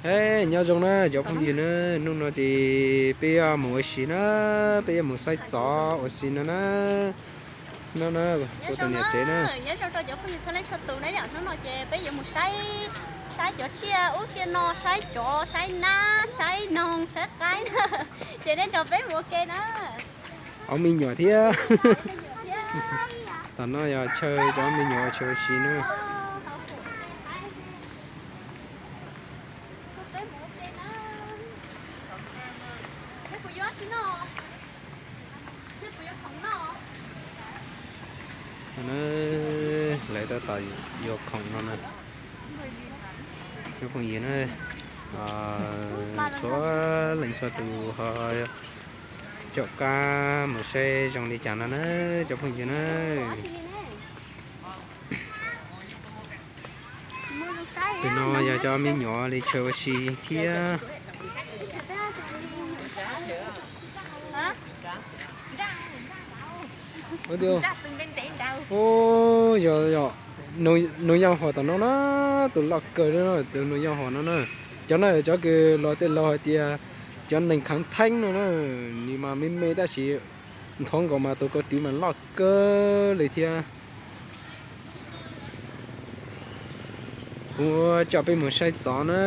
Hej, nyob zoo na cov phooj ywg na, hnub no ces peb yuav mus ua si na, peb yuav mus saib tsov ua si no na. No na, kuv tus niam tsev na. Nyob zoo rau cov phooj ywg txhua leej txhua tus na yom, hnub no ces peb yuav mus saib, saib cov tsiaj ub tsiaj no, saib tsov, saib nab, saib noog, saib qaib na. Ces nej nrog peb mus ua ke na. Ob me nyuam thiab. Tom no yog chaw cov me nyuam chaw ua si na. Lawv tab tom yuav khoom no na. Cov phooj ywg na, txhua leej txhua tus ho caum qab mus saib zoo li cas no na cov phooj ywg na. Tus no yog cov me nyuam li chaw ua si thiab. Yog, yog, nus yau hom tom no na, tus loj kawg, tus nus yau hom no na. Cov no cov kws los tej laus hais tias cov neeg kheev theeb no na, nws mas me me tab sis nthuav nkaus mas tus ko tw mas loj kawg li thiab. Kuv coj peb mus saib tsov na.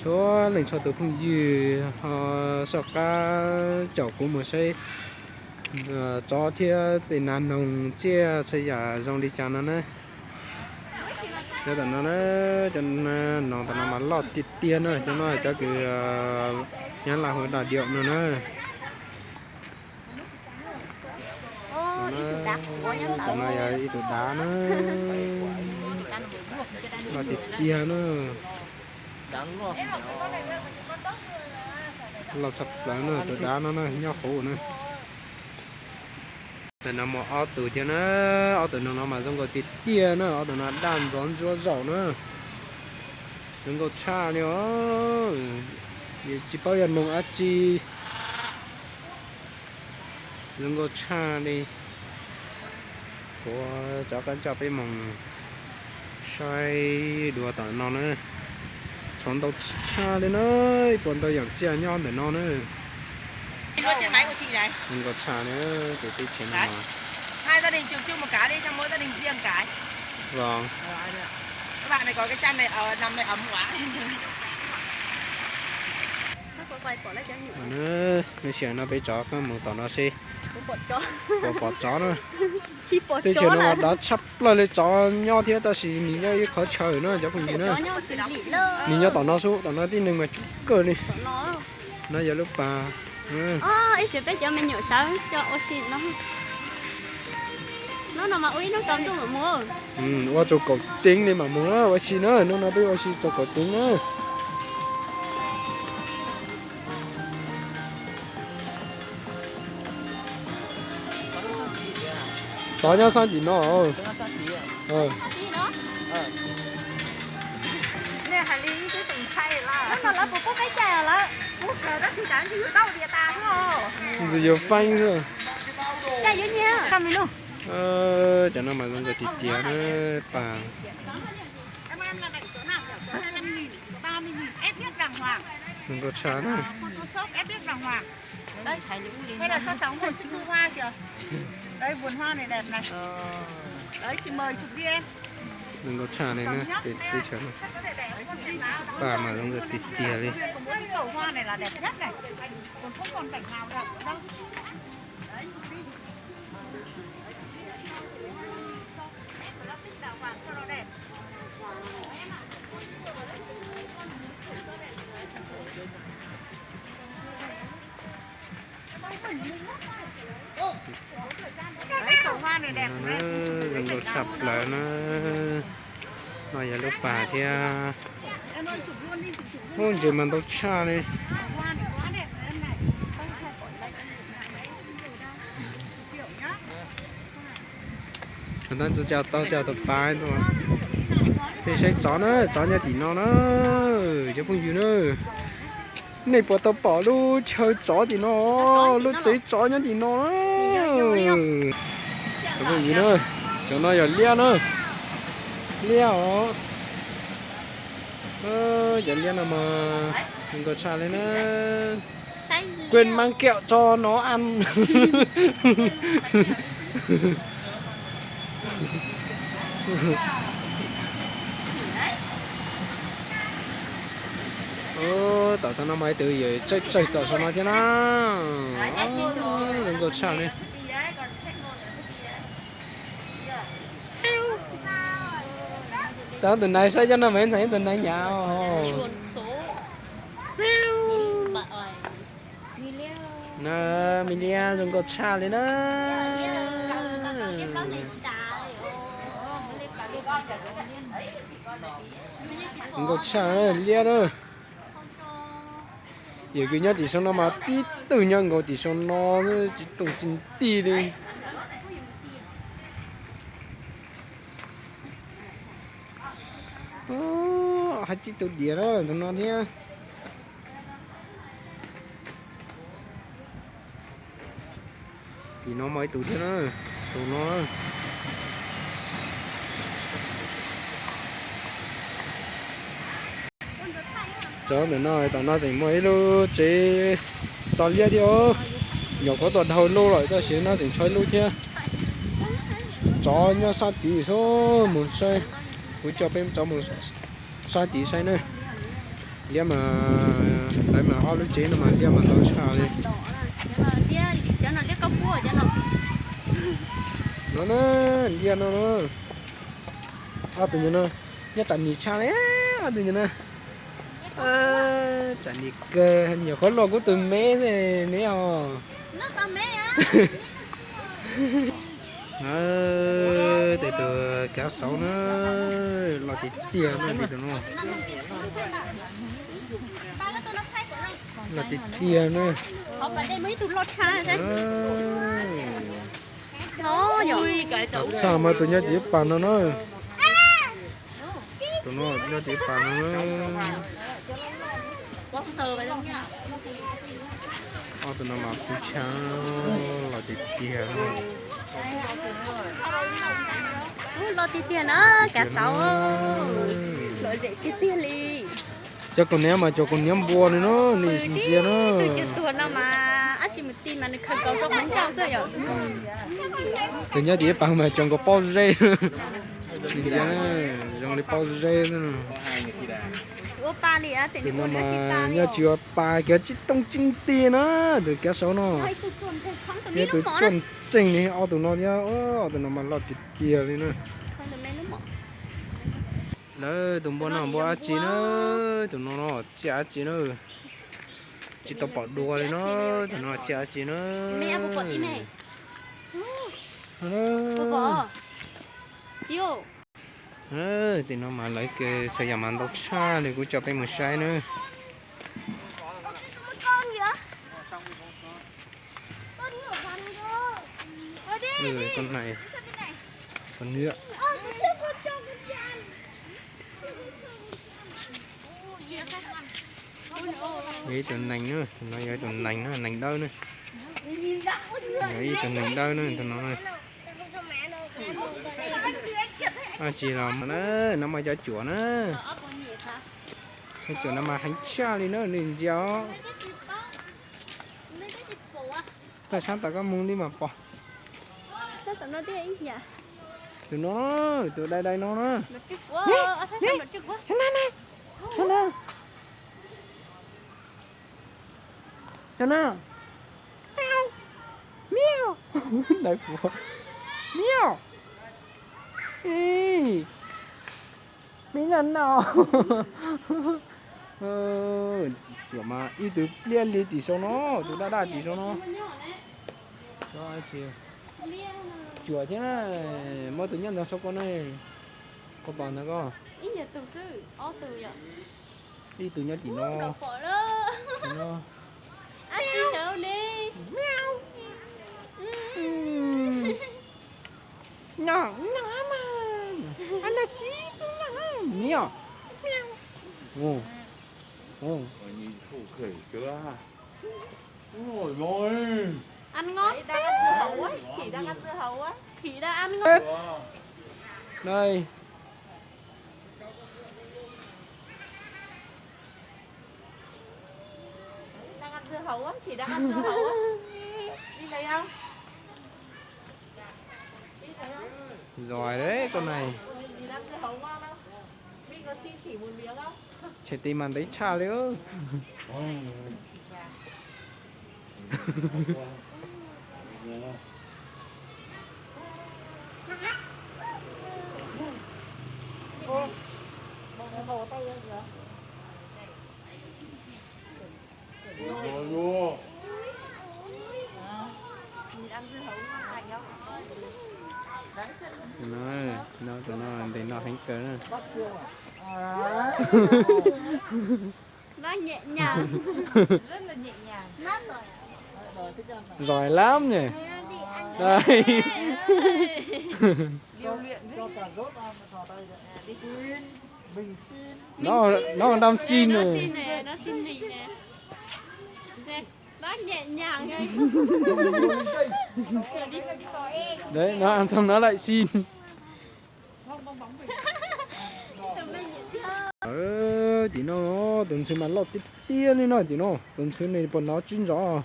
Txhua leej txhua tus phooj ywg ho soj qab caum kuv mus saib tsov thiab tej nas noog tsiaj txhua yam zoo li cas no na. Cov tom no na, cov noog tom no mas loj tiag tiag na, cov no cov kws nyob laj hu daj diam no na. Tom no yog ib tug dav na, loj tiag tiag na. Loj tshaj plaws na, tus dav no na nyob hauv na. Ntawm no muaj ob tug thiab na, ob tug noog no mas zoo nkauj tiag tiag na, ob tug no daj ntxov ntsuab zaum na. Zoo nkauj tshaj li os, tsis paub yog noog dab tsi. Zoo nkauj tshaj li. Kuv rov qab coj peb mus saib dua tom no na. Tsov ntau tshaj li na, ib puas ntau yam tsiaj nyob ntawm no na. Zoo nkauj tshaj li, tus teb chaws no. Lub sij hawm no peb rov qab mus tom no seb puas pom tsov na. Teb chaws no mas dav tshaj plaws li, tsov nyob thiab tab sis nws nyob ib qhov chaw na cov phooj ywg na. Nws nyob tom no xwb, tom no tib neeg mas coob kawg li. No yog lub pas. Ib txhia peb cov me nyuam sawv coj ua si no. Hnub no mas ua ib hnub tsaus ntuj mam mus. Ua tsaus kaum teev li mam mus na, ua si na, hnub no peb ua si tsaus kaum teev na. Tsov nyob sab tim no. Ntxim yuav feeb xwb. Cov no mas zoo nkauj tiag tiag na, pas. Zoo nkauj tshaj na. Zoo nkauj tshaj li na, teb chaws no. Pas mas zoo nkauj tiag tiag li. Zoo nkauj tshaj plaws na. No yog lub pas thiab. Ub, ntses mas ntau tshaj li. Tab ntxwv tsa tau tsa tus pas tuaj. Peb saib tsov na, tsov nyob tim no na. Cov phooj ywg na, nej puas tau pom lub chaw tsov tim no, lub tsev tsov nyob tim no na. Cov phooj ywg na, Cov no yog liab na. Liab os. Cov liab no mas zoo nkauj tshaj li na. Quên mang kẹo cho nó ăn. Tom saum no mas ib tug yawm tsawg tsawg tom saum no thiab na. Zoo nkauj tshaj li. Tau tus nais saib cov no mas ntxhais tus nais nyav. Na, me liab zoo nkauj tshaj li na. Zoo nkauj tshaj liab na. Yawm kws nyob tim saum no mas tib tug nyob nkaus tim saum no xwb, tsis tooj tsis nti li. Hab tib tug diam na tus no thiab. Tim no mas ib tug thiab na, tus no. Tso ntawm no, tom no tseem muaj ib lub tsev tso liab thiab os. Nyuam qhuav tau dhau lub lawm tab sis no tseem tshuav ib lub thiab. Tsov nyob sab tid xwb, mus saib. Kuv coj peb tsov mus sab tid saib na. Liab mas, lawv mas ob lub tsev no mas liab mas ntau tshaj li. No na, liab no na. Ob tug nyuam no nyob tsam nim tshaj li, ob tug nyuam no. Tsam nim kawg, nyuam qhuav luaj kuv tus me ne os. Tej tus kav xauv na, loj tiag tiag na, tej tus no. Loj tiag tiag na. Txaj mas tus nyob tim ib pas no na. Tus no nyob tim ib pas no. Ob tug no mas kuv tshaj, loj tiag tiag no. Loj tiag tiag na, kav xauv. Lom zem tiag tiag li. Cov kaus hniav mas cov kaus hniav npua li na, nej sim ntsia na. Tus tuag no mas dab tsi mus ti mas nws khaws nkaus rau qhov ncauj xwb yom. Tus nyob tim ib pas mas cov nkaus pob zeb. Sim ntsia, zoo li pob zeb xwb. Tus no mas nyob tsis ua pa kiag, tsis tooj tsis nti na, tus kav xauv no. Yog tus tsuaj ntseeg li ob tug no thiab, ob tug no mas loj tiag tiag li na. Lawv tus npua no npua dab tsi na, tus no no tsiaj dab tsi na. Tsis tau pom dua li no, tus no tsiaj dab tsi na. Tim no mas lawv kws txhua yam mas ntau tshaj li, kuv coj peb mus saib na. Koj nais, koj nws. Yog ib tug nees na, tus no yog ib tug nees na, nees dawb na. Yog ib tug nees dawb na, tus no. Tsis los na, no mas cov cuam na. Cov cuam no mas heev tshaj li na, nej ntsia os. Tawm sab tom koj mus li mas pom. Tus no, tus dai dai no na. Tus no, tus no. Miau, miau. Miau. Me nyuam no. Cuam mas ib tug pliaj li tim saum no, tus daj daj tim saum no. Cuam thiab, muaj tus nyob ntawd saum ko na. Koj pom ntawd koj. Ib tug nyob tim no. Nyob, nyob mas, a na tsis nyob na, miau. Ăn ngon. Khỉ đang ăn dưa hấu á. Khỉ đang ăn ngon. Đây. Đang ăn dưa hấu á, khỉ đang ăn dưa hấu á. Đi thấy không? Đi thấy không? Giỏi đấy con này. Khỉ đang ăn dưa hấu ngon không? Minh có xin khỉ một miếng không? Chạy tìm màn tái tsa liu. Nó, nó, tụi nó ntes no heev kawg na. Nó nhẹ nhàng. Rất là nhẹ nhàng. Giỏi lắm nhỉ. Đây. Điêu luyện thế. Nó, nó còn đang xin. Nó xin nè, nó xin nè. Nè, nó nhẹ nhàng. Đấy, nó ăn xong nó lại xin. Tim no tus ntxhw mas loj tiag tiag li no tim no, tus ntxhw ne puas hnov tsib ntxov.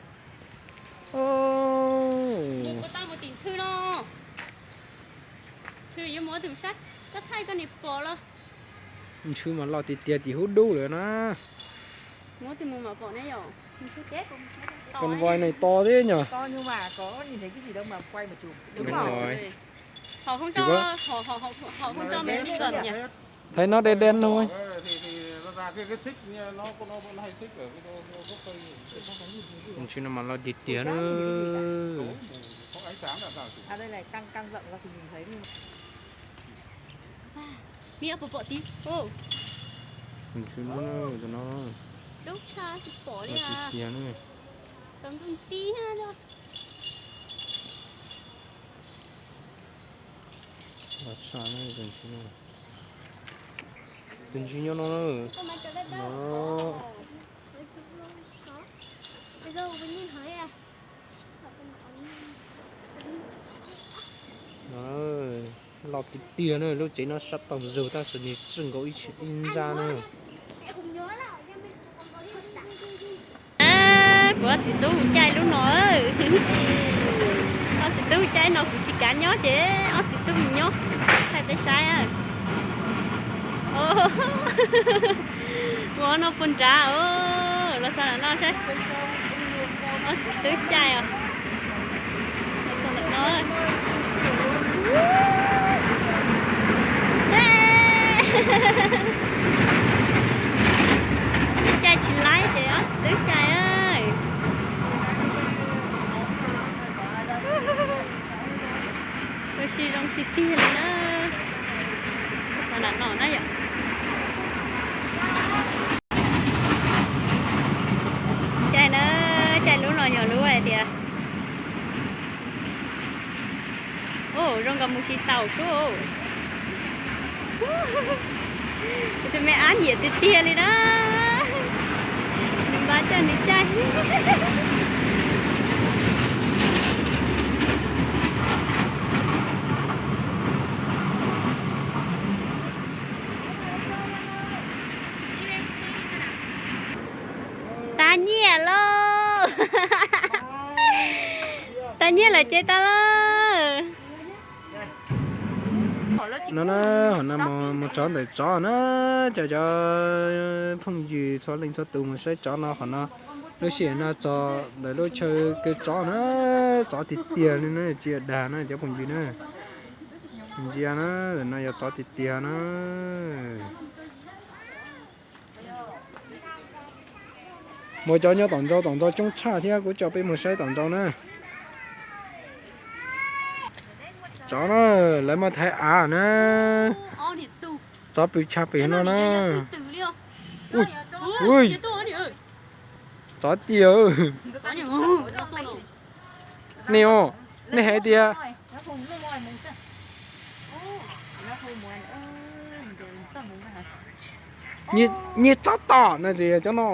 Ntxhw mas loj tiag tiag tim hub dub lawm na. Con voi này to thế nhỉ? Thấy nó đen đen thôi. Ntxhw no mas loj tiag tiag na. Ntxhw no, tus no loj tiag tiag na. Tus ntsis nyob no na. No. No, loj tiag tiag na, lub tsev no sab tau zog tab sis nws txwj nkaus ib ntsa na. Kuv ob txiv tub caij lub no. Ob txiv tub caij no kuv tsis kav nyob ces ob txiv tub mus nyob, thaij peb saib. Ua no puas nrad, los txog no saib. Ob txiv tub caij os. Caij tsis laib ces ob txiv tub caij. Ua si zoo tiag tiag li na. Txog nram no na yom. Caij na, caij lub no yog lub hais tias, u, zoo nkaus mus tsis taus xwb. Kuv tus me ab nyiam tiag tiag li na. Nws npaj coj nws caij. Tag nyiaj lauj. Tag nyiaj lawm ces tau lauj. No na, hom no mus tso ntawm tsov na, cov cov phooj ywg txhua leej txhua tus mus saib tsov no, hom no lub sij hawm no txog ntawm lub chaw kaw tsov na, tsov tiag tiag li na, tsis yog dag na cov phooj ywg na. Ntsia na, no yog tsov tiag tiag na. Muaj cov nyob tom ntxo tom ntxo coob tshaj thiab, kuv coj peb mus saib tom ntxo na. Tsov na, lawv muaj thaiv av na. Tsov pw tshaj pem no na. Ui, tsov tiag. Nej os, nej hais tias nyiaj tsov tom no ces cov no.